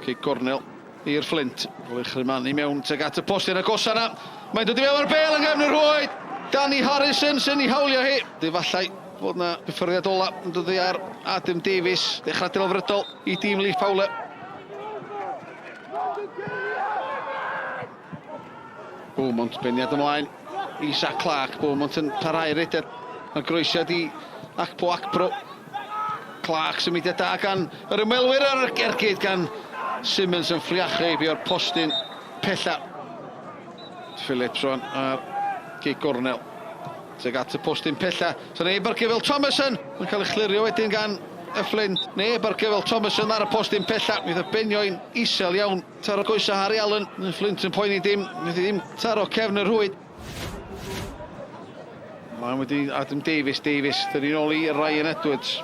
Cic gornel i'r Fflint. Gôl ei chrymanu mewn tuag at y postyn agosa 'na. Mae'n dod i mewn a'r bêl yng nghefn y rhwyd. Danny Harrison sy'n ei hawlio hi. Efallai fod 'na gyffyrddiad ola yn dod ar Adam Davies. Dechrau delfrydol i dîm Lee Fowler. Beaumont beniad ymlaen i Zach Clark. Beaumont yn parhau rediad. Mae groesiad i Akpo Akpro. Clark symudiad da gan yr ymwelwyr ar yr ergyd gan Simmons yn ffriachu heibio'r postyn pella. Phillips rwan ar gig gornel. Tuag at y postyn pella. So neb ar gyfel Thomason yn cael ei chlirio wedyn gan y Fflint. Neb ar gyfel Thomason ar y postyn pella. Fydd y benio'n isel iawn. Taro goesau Harry Allen. Y Fflint yn poeni dim. Fydd hi ddim taro cefn y rhwyd. Mae'n wedi Adam Davies, Davies, dyn ni'n ôl i Ryan Edwards.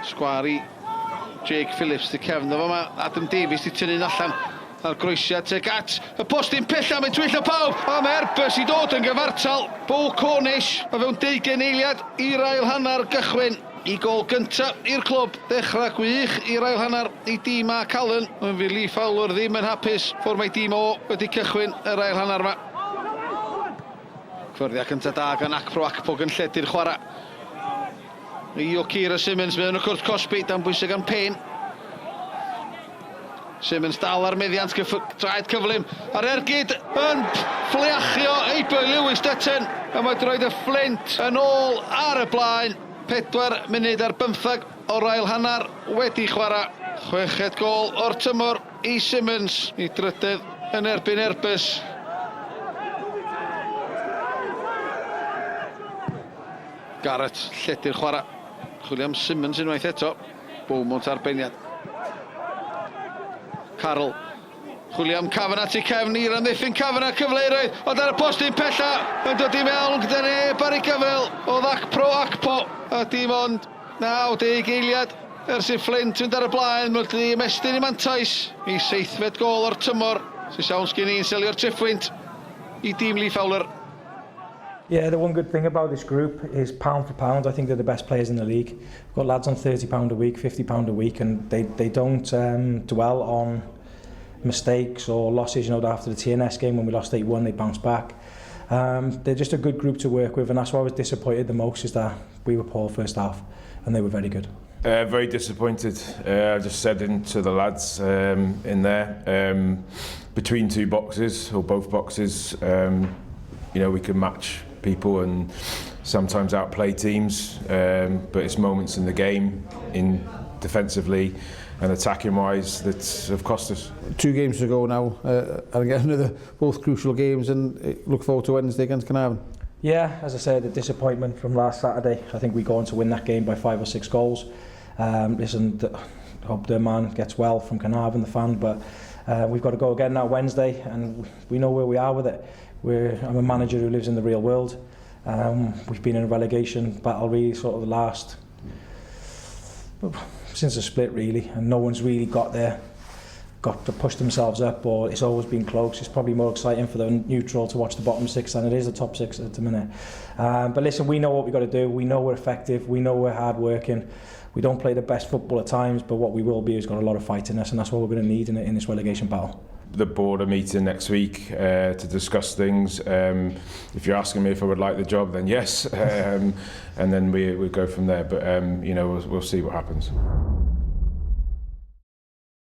Sgwar i Jake Phillips, di cefn o fama. Adam Davies di tynnu'n allan a'r groesiad tuag at y postyn pella, mae'n twyllo pawb, a mae Airbus i dod yn gyfartal. Bo Cornish, o fewn deugain eiliad i'r ail hanner gychwyn. I gôl gynta i'r clwb. Ddechrau gwych i'r ail hanner i dîm Mark Allen. Ond fydd Lee Fowler ddim yn hapus ffordd mae dîm o wedi cychwyn yr ail hanner yma. Cyffyrddiad cynta da gan Akpro Akpog yn lledu'r chwarae. I Okira Simmons mewn y cwrt cosbi dan bwysau gan Payne. Simmons dal ar meddiant traed cyflym a'r ergyd yn ffleachio heibio i Lewis Dutton a mae droed y Fflint yn ôl ar y blaen. 4 munud ar bymtheg o'r ail hanner wedi chwarae. Chweched gôl o'r tymor i Simmons, i drydedd yn erbyn Airbus. Garrett lledu'r chwarae. Chwilio am Simmons unwaith eto. Beaumont ar beniad. Carroll. Chwilio am Kavanagh tu cefn i'r amddiffyn Kavanagh cyfleoedd ond ar y postyn pella yn dod i mewn gyda neb ar ei gyfel o Akpro Akpo a dim ond 90 eiliad ers i Fflint fynd ar y blaen mae'n wedi ymestyn i mantais i seithfed gôl o'r tymor sy'n siawns gen i'n selio'r triphwynt i dîm Lee Fowler. Yeah, the one good thing about this group is pound for pound, I think they're the best players in the league. We've got lads on £30 a week, £50 a week, and they, they don't um, dwell on mistakes or losses. You know, after the TNS game when we lost 8-1, they bounced back. Um, they're just a good group to work with, and that's why I was disappointed the most is that we were poor first half, and they were very good. Uh, very disappointed. Uh, I just said into the lads um, in there, um, between two boxes or both boxes, um, you know, we can match people and sometimes outplay teams, um, but it's moments in the game, in defensively and attacking wise, that have cost us. Two games to go now, uh, and again another both crucial games, and uh, look forward to Wednesday against Carnarvon. Yeah, as I said, the disappointment from last Saturday. I think we go on to win that game by five or six goals. Um, listen, the, hope the man gets well from Carnarvon, the fan, but uh, we've got to go again now Wednesday, and we know where we are with it. We're, I'm a manager who lives in the real world. Um, we've been in a relegation battle really sort of the last since the split really, and no one's really got there got to push themselves up or it's always been close. It's probably more exciting for the neutral to watch the bottom six than it is the top six at the minute. Um, but listen, we know what we've got to do. We know we're effective. We know we're hard working. We don't play the best football at times, but what we will be is got a lot of fight in us, and that's what we're going to need in, in this relegation battle. The board are meeting next week uh, to discuss things. Um, if you're asking me if I would like the job, then yes, um, and then we, we go from there. But um, you know, we'll, we'll see what happens.